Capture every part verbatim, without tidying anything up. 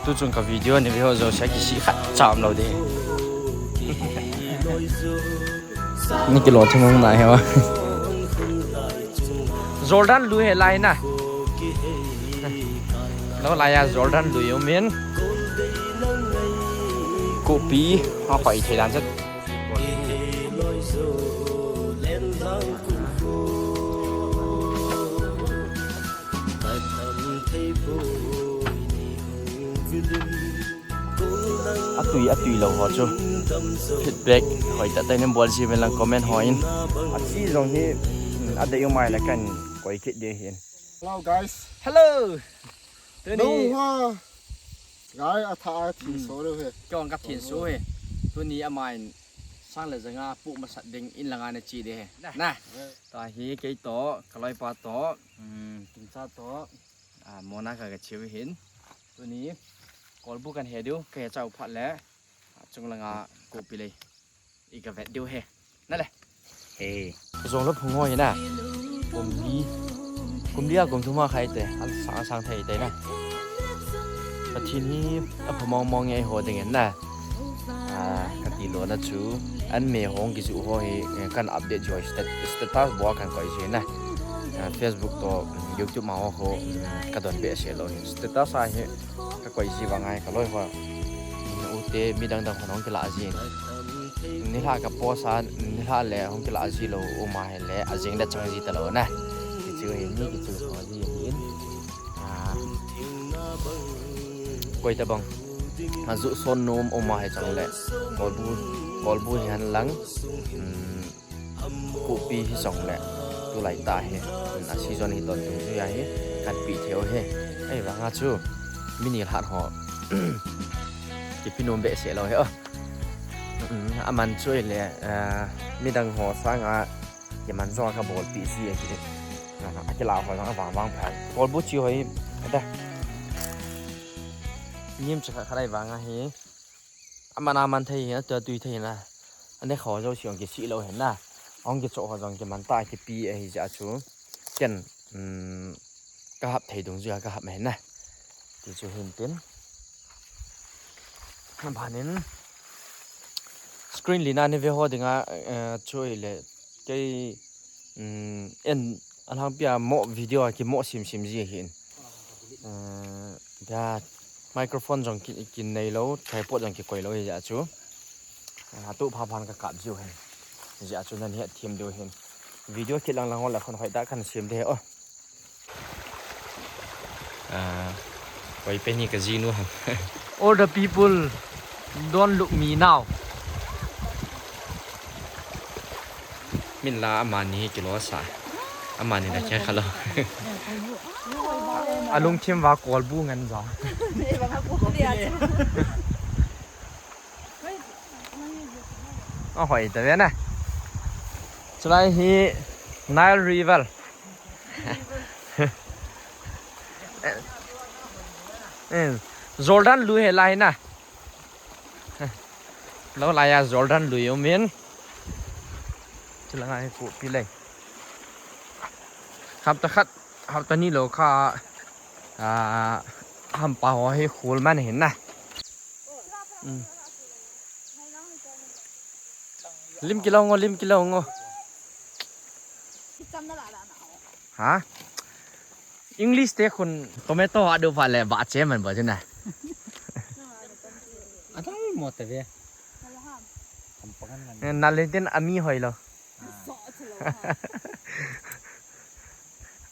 Tu chung ka video ni ve ho jouse kisih khat cham lou ding. Ni kilo thum hung na he wa. Jordan lui he lai na. Lou lai a Jordan lui um in. Kopi, a hoi thei dan chet. Atui, atui lou ho chu. Feedback hoi tah tah in bol ji uvin lang comment hoi in. Athi jong hi, mm, adei um mai le kan koi kit ding ahin. Hello guys. Hello. Tuni. Nung ha. Gai atha a thi so lou he. Kong ka thin so he. Tuni amain sang le janga pu masat ding in langa na chi de he. Na. Tua hi kei toh, ka loipa toh, um, Kimcha toh, ah, Mona ka ka chiu hin. Tuni, kolbu kan he diu, ka he chau phat le, ah, chung langa kopi lei. I ka vet diu he. Na le. He. Jong lo phung ho hi na. Kum li. Kum li a kum thum a khai te. An sang sang thei te na. Pathen hi apha mong mong nge ho ding na. Ah, ka ti lou na chu. An me hong kisu ho hi, eh, kan update jo stat-, status bo kan koi ji na. Ah, Facebook toh, YouTube ma ho ho, mm, ka don behseh lou hi. Status a hi ka koi ji vang a hi ka loi ho. Mm, ute midang dang hon hong kila ji. Nilhah ka post a, nilhah le hong kila ji lou, um a hi le, ajing le chang ji ta lou na. Kichu hi, ni kichu so ji hin. Ah. Koi ta bang. Aju son nom um a hi chang le. Kolbu, kolbu hi han lang. Hmm, kopi hi jong le. Tulai ta hi. Hmm, a season hi ton tung ju ya hi. Kan pi theo hi. Ei, vang a chu. Mini lhat ho. Kipi nom behseh lou hi. Oh. Hmm, aman chu le. Ah, midang ho sang a. Kiman jo ka bol pi si a ki. Ah, a kila ho jong a vang vang phan. Kolbu chi ho hi. Ada. Nim cha kha lai vang a hi. Aman aman thei hi, atua tui thei na. Ane kho jo si ong ki si lou hen na. Ong ki cho ho jong ki man ta ki pi a hi ja chu. Ken, um, ka hap thei dung ju ka hap me hen na. Ti chu hin tin. Ban in screen li na ni ve ho dinga, eh, chu le kei, um, en alhang pia mo video a ki mo sim sim ji hin. Eh, da microphone jong ki, ki nei lou, tripod jong ki koi lou hi ja chu. Ah, tu pha phan ka kap jiu hen. Hi ja chu nan het thim diu hin. Video kit lang lang ho la khon hoi da kan sim de o. Ah, koi pe ni ka ji nu ham. All the people don't look me now. Min la amani kilo sa. Amani la kya khalo. Alung thim va kolbu ngan ja. A hoi ta ve na. Chulai hi Nile River. Eh, Jordan lui he lai na. Lou lai a Jordan lui um in. Chulanga hi kopi lei. Hapta khat, hapta ni lou kha, ah, hampa ho hi khul man hin na. Hmm. Lim kilo ngo, lim kilo ngo. Ha? English te khun tomato a du pha le ba che man ba jena. Adai mo ta ve. Kam pakan lan. Na le tin ami hoi lo.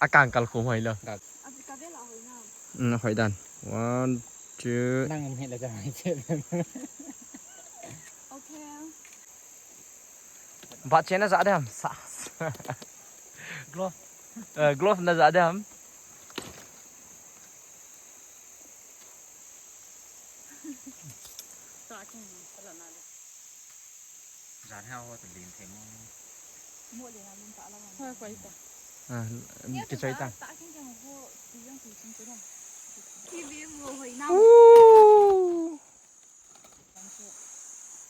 A kang kal khum hoi lo. Dak. Mm, hoi dan. One, two. Nang mi la jang hoi che. Okay. Ba che na ja de ham sa. Glove. Eh, glove na ja de ham. Jan ha ho ta lin thei mo. Mo le na lin ta la. Hoi koi ta. Ah, ki choi ta. Ta kin kin ho ti jong ti kin ti na. Ki bi mo hoi na. Ooh.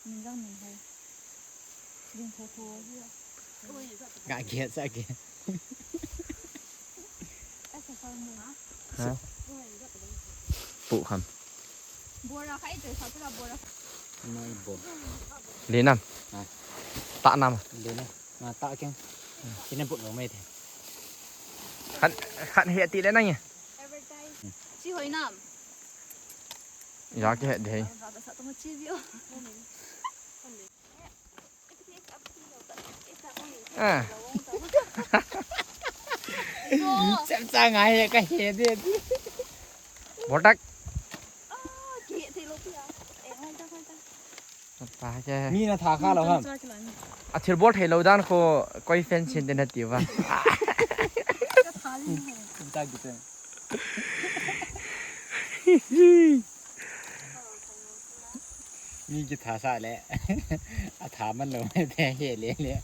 Min jang min hoi. Ding tho tho hi. Ga ge sa ge. Ai sa sa mo ha. Ha? Pu kham. Bora khai te sa pura bora. Nai bo. Lenam. Ah. Ta nam. Lenam. Ah, ta keng. Sina but lo mai te. Khan, khan he ti le nang ye. Advertise. Chi hoi nam. Ya ke he de. Ba ba sa to chi view. Ah. Cham cha ngai he ka he de. Botak. Ah, ke thei lo pia. Eh, hoi ta, hoi ta. Pa ke. Mi na tha kha lo ham. A thil bol thei lo dan kho koi fan sin de na ti va. Kum ta ki te. Mi ki tha sa le. A tha man lo mai te he le le.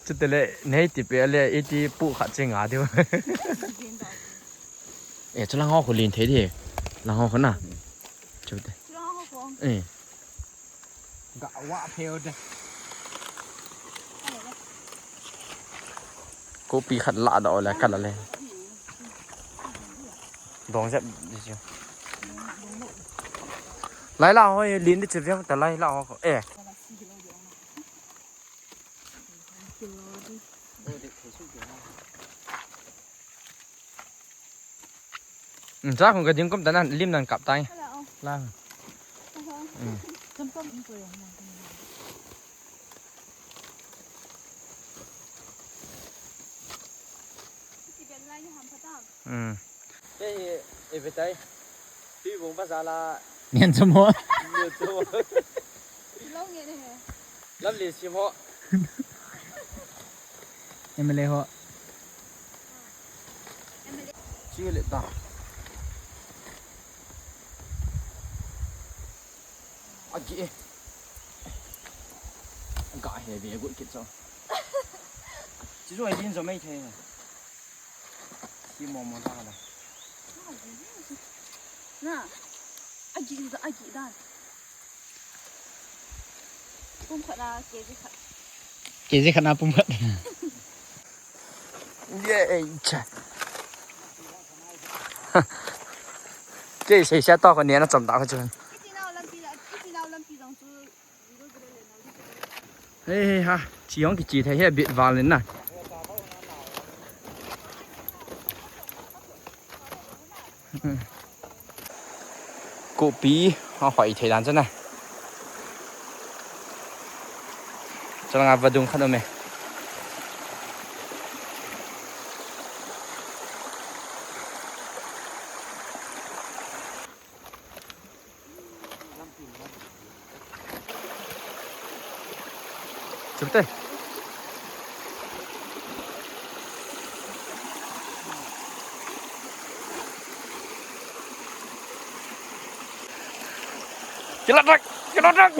Chutele, nei ti pe le, iti pu khat che nga diu. Eh, chulang ho khu lin thei di. Lang ho khu na. Chute. Eh. Ga wa pheu de. Kopi khat la da le, ka la le. Dong jep di chu. Lai la hoi lin di chu veng ta lai la ho. Eh. Cha khun ka ding kum ta nan lim nan kap tai. Hello. Lang. Hello. Mm. Cham cham in ko yong na. Ti ben lai ni ham phatam. Mm. Ei, ei, betai. Ti bong pa sala. Nian chamo. Nian chamo. Lo nge ne he. Lam le si mo. M L A ho. Chi le ta. Agi e. Ga he ve gut kit so. Chi so ai din so mai the. Chi mo mo ta la. Na. Agi da, agi da. Pum khat na K G khat. K G khat na pum khat. Ye, eh, cha. Ke sei sia to ko ni na chom ta ko chun. Iti nau lampi la, iti nau lampi jong chu. Hei, hei, ha. Chi jong kichi thei he bit val in na. Kopi a hoi thei dan chu na. Chalanga vadung khat um e. Chupte. Kila tak, kila tak.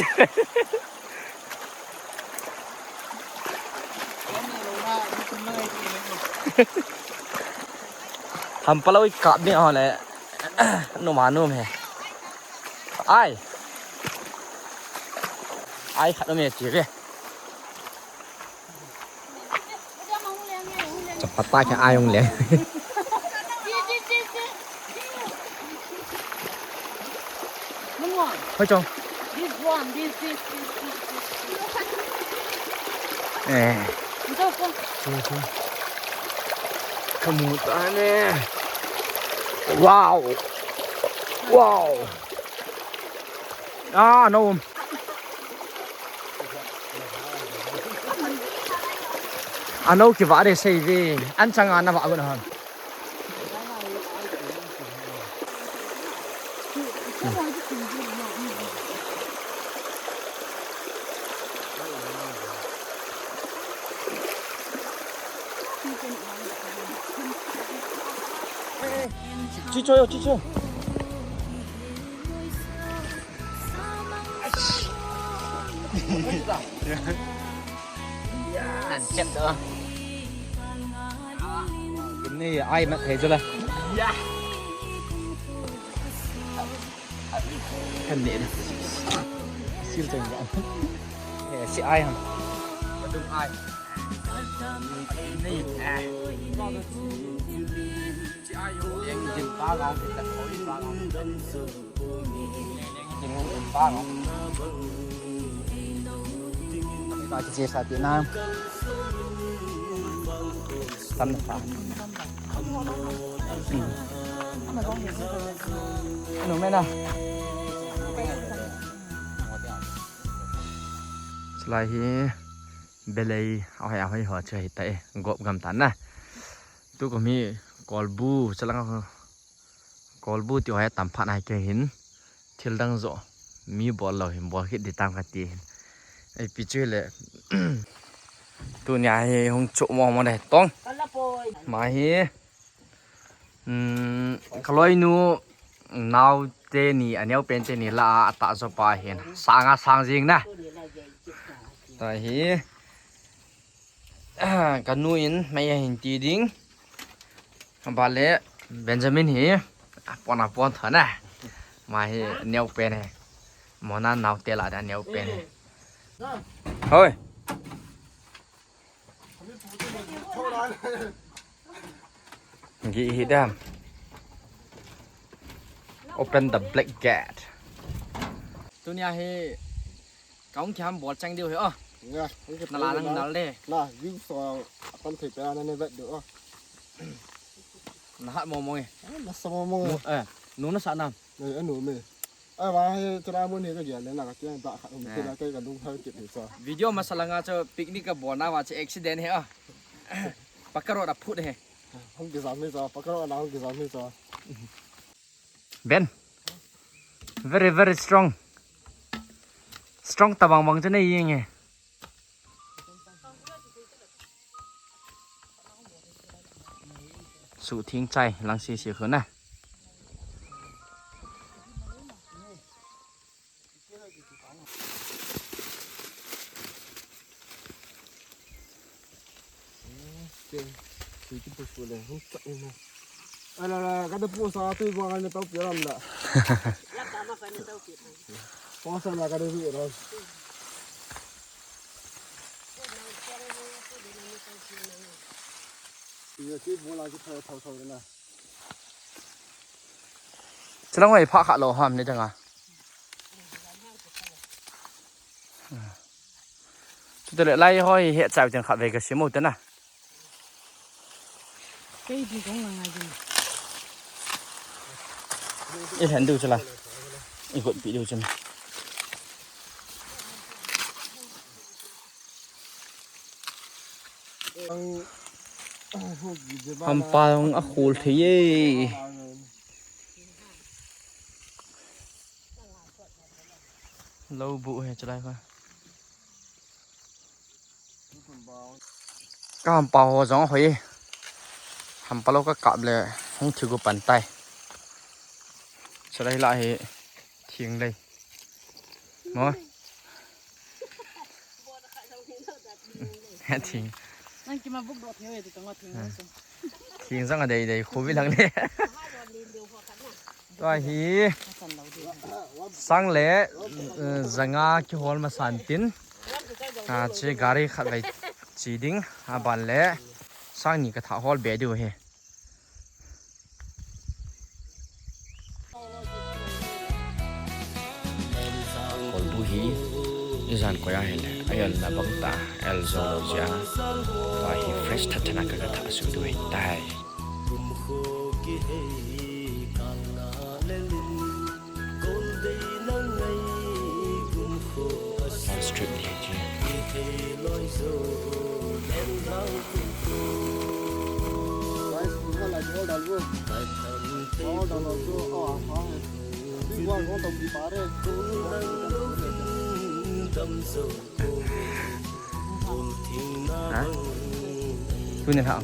Ham palo i kap ni ho le. Numa num he. Ai. Ai khat num he chi ve. Chapata kya ai ung le. Hoi chong. This one, this, this, this, this, this. Eh. This one. Kamu ta ne. Wow. Wow. Ah, no. Ano kiva de sei ve. An changa na va gun han. Chicho yo, chicho. Nan chem to. Ni ai mat thei chu la. Kan ne na. Sil chang ba. Eh, si ai ham. Dum ai. Ni ai. Ba kiche sa ti na. Tam na pa. Hmm. Anu me na. Chulai hi belei ahoi ahoi ho chu hita e, gop gam tan na. Tukum hi kolbu chalanga ho. Kolbu ti ho hi tam phat nai kei hin. Thil dang jo mi bol lou hin bol kit di tam kati hin. Ipi chu le. Tunia hi hung chu mo mo de tong. Ama hi. Um, ka loinu nao teni, aneo pen teni la a, atah jo pa hin. Sanga sang jing na. Tua hi. Ka nu in, mei a hin ti ding. Ba le Benjamin hi. Apon apon tho na. Ama hi neo pen he. Mona nao te la da neo pen he. Hoi. Gi hi dam. Open the black gate. Tunia hi kaung kiam bol chang diu hi o. Nga, na la nang nal de. Na, view so apan thei pe na ne vet diu o. Na hat mo mo e. Na sa mo mo. Eh, nu na sa nam. Nei, anu me. Ai, va he, chara mun he ka gel le na ka tiang da khat um, eh, kila kai ka lung thar kit he cha. Video masa langa chu picnic ka bol na va chu accident he a. Pakaro da phut he. Hung ki jam he cha, pakaro na hung ki jam he cha. Ben. Very, very strong. Strong tabang bang chu nei yeng he. Suhtheng chai lang sisi khu na. Ala, ala, kada pusa tu buang na tau piram la. Pusa la kada ru ro. Iya, ki bola ki thau thau thau na. Chilang hoi pha kha lo ham ni danga. Chutele lai hoi he chau chen kha ve ka simu te na. Kei di kong la ngai di. I hen du chula. I got pi du chun. Hampa jong a khul thei e. Lou bu he chulai kha. Ka hampa ho jong hoi. Hampa lou ka kap le hung thi gu pan tai. Chulai la hi thing lei. Mo. Thing. Nang kima buk do thei e tu tang thing. Thing jang a dei dei khu vi lang le. Tua hi sang le, eh, janga kihol masan tin. Ah, che gari khat vei che ding aban le sang ni ka tha hol be diu he. Kolbu hi ijan koi a hile, a el na bang ta, el jo lo jia. Tua hi fresh that that na ka ka tha su diu he tai. Strip ni hi. Ha? Tuni ha.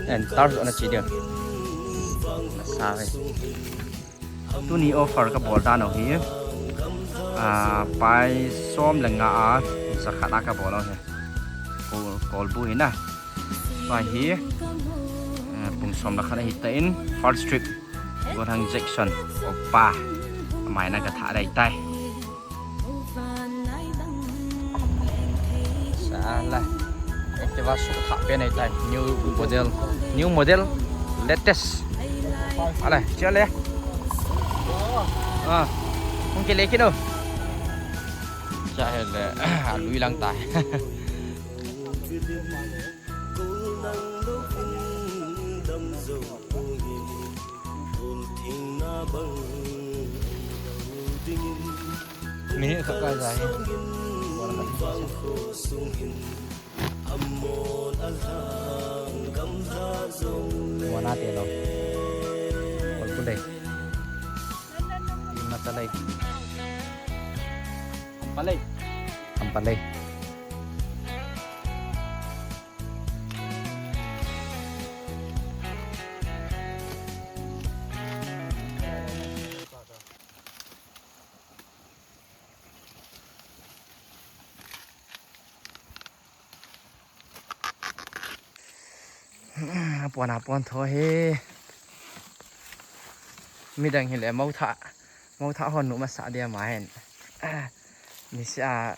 En tar jo na chi dia. Sa hai. Tuni offer ka bol dan u hi, ah, pai som le nga a, jakhat a ka bol u hi. Kol, kolbu hi na. Pai hi, ah, pung som le khat a hi ta in, first trip. Go thang Jackson, opa. Mai na ka tha dai tai. Sala. Activa suk thah pen ahitai. New model. New model. Latest. Ale, chia le. Ah, hung kile kit o. Chia hele, alui lang tai. Minute khat kai jai. Wana te lo. Kol pu lei. Ima ta lei. Am pa lei. Am pa lei. Apon, apon tho he. Midang hile mou tha, mou tha hon nu masa dia ma hen. Ni sia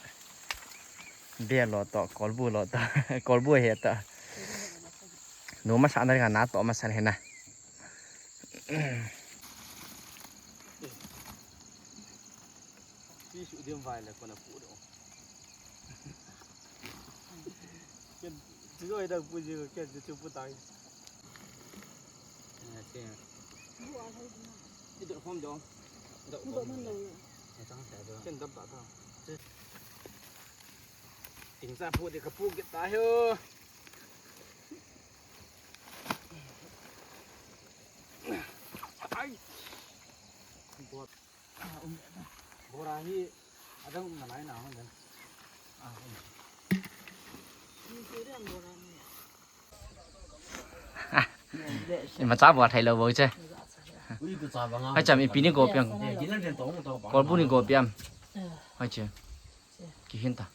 be lo to, kolbu lo to, kolbu he to. Nu masa na nga na to masa he na. Ti su diam vai le kona pu do. Ken, ti go ida pu ji ko ken ti chu pu tai. Ah, ti. Ti do hom do. Do hom do. Ken dap da ta. Ting sa pu de ka pu ke ta ho. Ai. Bora hi adang um nalai na hon den. Ima cha bora thei lo bo che. Hacham ipi ni go piam. Kolbu ni go piam. Hache. Kihin ta.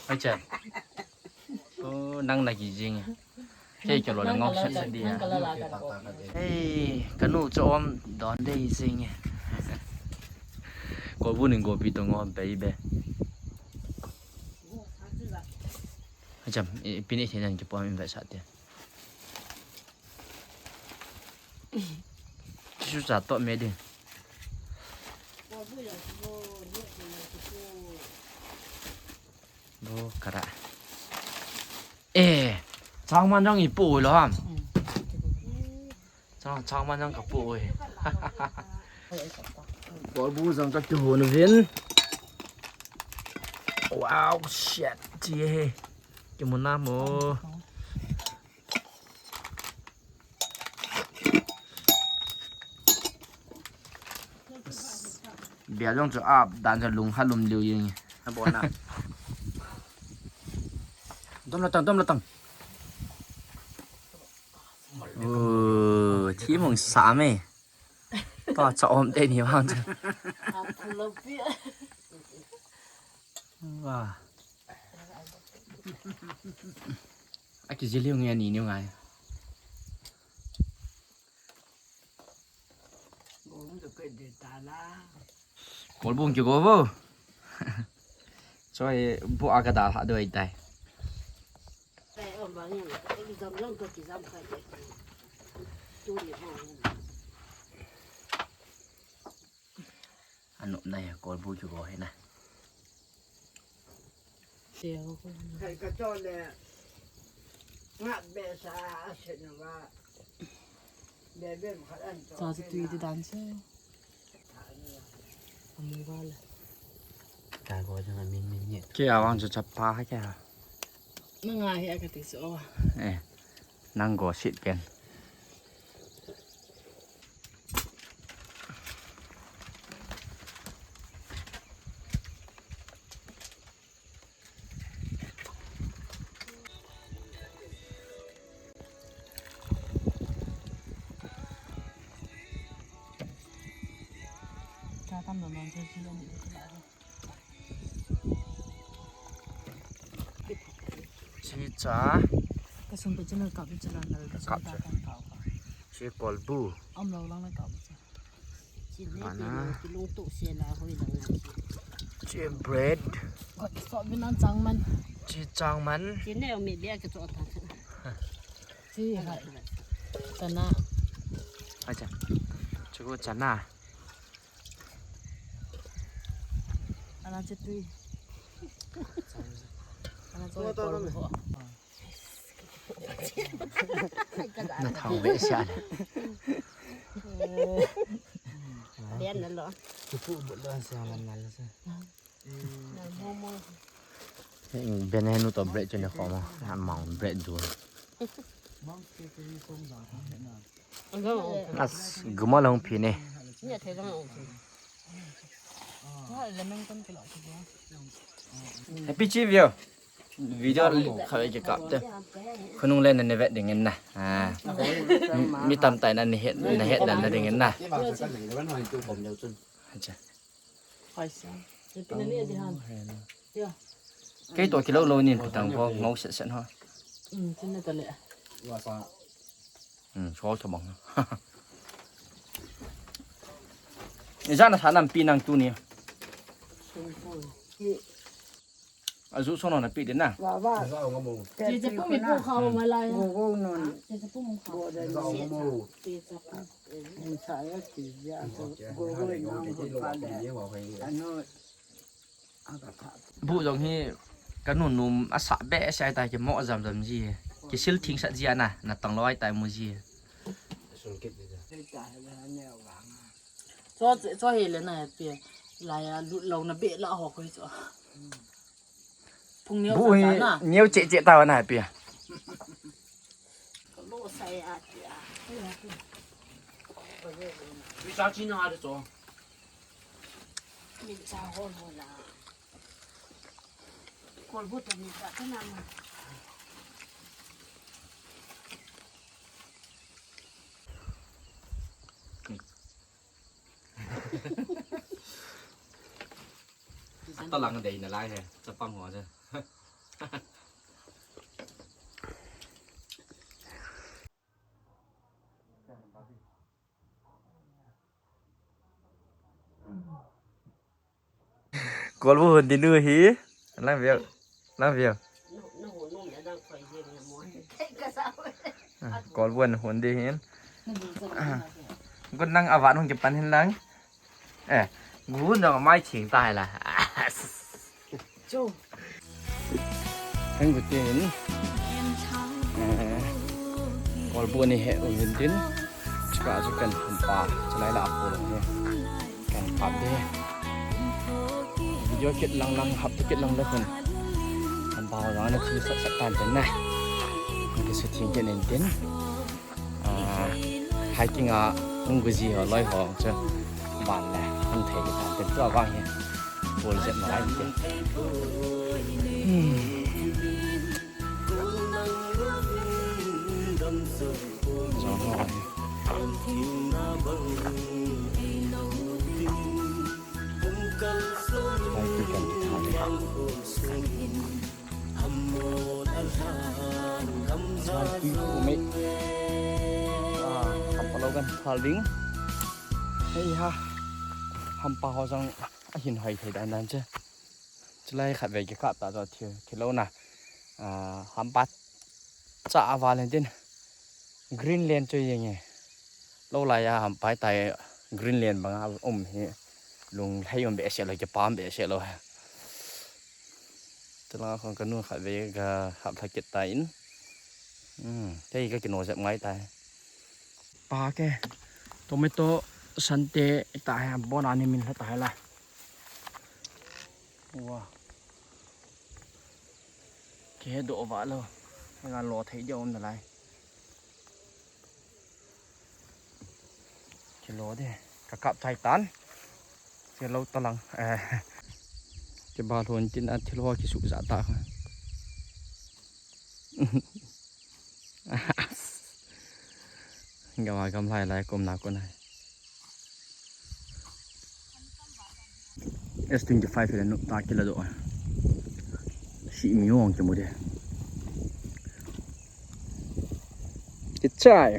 Hache. Oh, nang na ki jing. Kei kalo le ngau set set dia. Ei, kanu cho om don dei jing. Kolbu ning gopi to ngom baby. Hacham, ipi ni thei nan ki pom in ve sa te. Su sa to me ding. Bo kara. Eh, chang man jang ipu lo ham. Chang, chang man jang kapu oi. Kolbu jang ka kihon vin. Wow, shit. Chi he. Kimuna mo. Bia jong chu ap dan chu lung halum liu jing. Abona. Dom la tang, dom la tang. Oh, thi mong sa me. To cha om te ni vang chu. Wa. Aki jiliu nge ni niu ngai. Kolbung ki go bo. Choi bu aga da ha doi tai. Anu nai kolbu ki go he na. Thei ka cho le, nga be sa a se no va, be be ma khat an cho. Cha chu tui di dan se. Amu va le. Ka go jong a min min ni. Ke a vang chu chapa ha ke ha. Na nga hi a ka ti so. Eh, nang go sit pen. Chicha. Ka sum pe channel ka pe channel na ka sum ta kan ka. Chi kolbu. Am lo lang na ka. Ana. Chi bread. Chi changman. Chi ne mi bia ke to ta. Chana. Acha. Chuko chana. Ana chetui. Ana chetui. Na thau ve sia le. Lian na lo. Chuko bu lo sia man na lo sia. Bene nu to bread chun khoma. Amang bread du. As guma long phi ne. Happy chi view. Video kha ve kap te. Khunung le na ne vet ding in na. Ah. Mi tam tai na ne het na het dan na ding in na. Acha. Kei to kilo lo nin pitang ko ngau set set ho. Hmm, so thabang. Ni jana sa nam pi nang tu ni. Azu so no na pi din na. Wa wa. Ti je pu mi pu kha wa ma la ya. Go go non. Ti je pu mu kha. Go da. Ti je pu. Sa ya ti ya to go go non go pa de. Ano. Bu jong hi ka nunum a sa be sai ta ki mo jam jam ji. Ki sil thing sa ji ana na tang loi tai mu ji. Cho cho he le na he pe. La ya lut lo na be la ho ko cho. Phung neo Bu sa hi sa na. Neo che che ta na he pe. Lo sai a ti a. Pi sa chi na de cho. Min cha ho ho la. Kol bu ta min cha ta na ma. Atalang dei na lai he, chapang ho je. Kolbu hon dinu hi. Lang view. Lang view. Ah, kolbu hon di hin. Gun nang avan hon kipan hin lang. Eh, gun nang mai ching tai la. Chu. Heng gu tin. Eh, kolbu ni he u hin tin. Chika chu kan hampa. Chulai la apo lo he. Kan pap de. Video kit lang lang, hap kit lang le kun. Hampa ho lang na thi sak sak tan tin na. Ki su thing kit nin tin. Ah, hiking a hung gu ji ho loi ho chu ban le hung thei tan tin tua vang hi. Pol jep na lai tin. Hmm. Jong ho hi. Lai tu kan tu tha le. Lai tu ku me. Ah, hampa lo kan thal ding. Hei ha. Hampa ho jong ahin hoi thei dan dan che. Chulai khat ve kikap ta chu thi, thi lo na. Ah, hampa cha a val hen tin. Greenland chu jeng e. Lo lai a hampa tai Greenland banga um hi. Lung lhai um behseh lo, kipah behseh lo. Chulai khong ka nu khat ve ka hap tha kit ta in. Hmm, kei ka kino jep ngai ta. Pa ke. Tomato san te ta he bon ani min la ta he la. Wa. Ke do va lo. Nga lo thei dia um na lai. Kilo de. Ka kap chai tan. Kilo talang. Eh. Ke ba lhon tin a thil ho ki su ja ta. Gama gam lai lai kom na ko nai. S twenty-five le nu ta kila do. Si mi ong ke mu de. Kichai.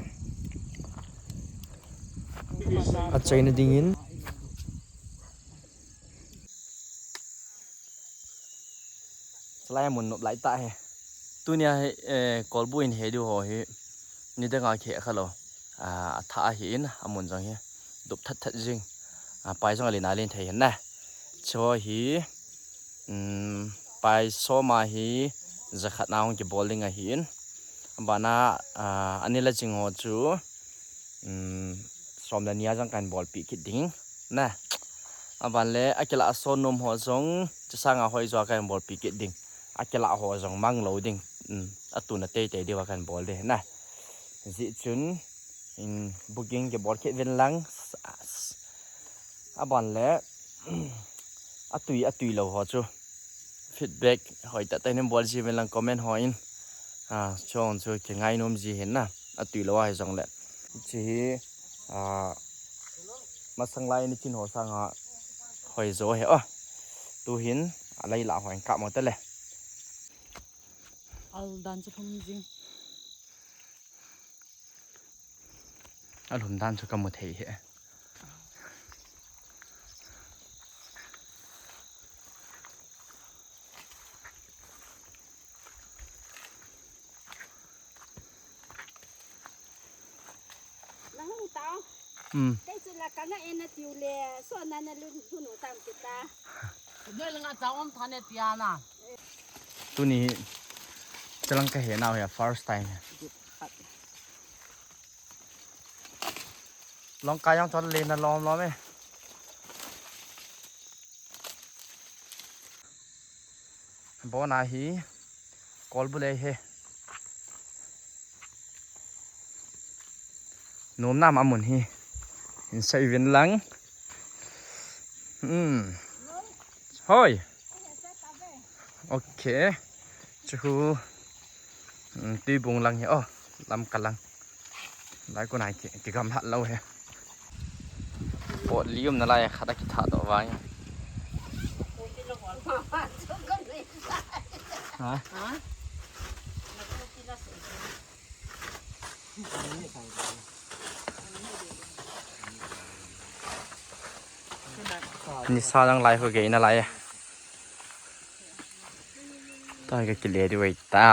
A chaina dingin. Salai mun nop lai ta he. Tunia he, eh, kolbu in he du ho he. Nidanga khe kha lo. Ah, atha ahin, amun jong hi. Dup that that jing. Ah, pai jong alen alen thei hin na. Chu hi, um, pai soma hi, jakhat na hung kibol ding ahin. Abana, ah, anila jing ho chu, um, som le nia jong kan bolpi kit ding. Na. Aban le, akila ason nom ho jong, chusanga hoi jo kan bolpi kit ding. Akila ho jong mang lo ding. Um, atuna tei tei diu kan bol ding. Na. Ji chun, in booking kibol kit vin lang. Aban le, atui, atui lo ho chu. Feedback, hoi ta ta nin bol ji vin lang comment ho in. Ah, chong chu kingai nom ji hin na. Atui lo ahi jong le. Chi hi, ah, masang lai ni chin ho sanga hoi jo he o. Tu hin, alai la hoi ka mo ta le. Al dan chu thum jing. Alhum dan chu kamu thei he. Nang ta. Hmm. Kei chu la ka nga en na tiu le, so na na lun lun u tam kita. Doi la nga cha om thane tia na. Tuni chalang ka he nau he first time. Long ka yang chon le na lom lom e. Bona hi kol bu le he. Nom nam amun hi. In sai vin lang. Hmm. Hoi. Ok. Chu hu. Hmm, tui bung lang hi. Oh, lam ka lang. Lai ko nai ki, ki gam hat lo he. Pot lium na lai khat a ki tha to vang. Ha? Ha? Ni sa lang lai ho ge na lai. Ta ga ki le di wei ta.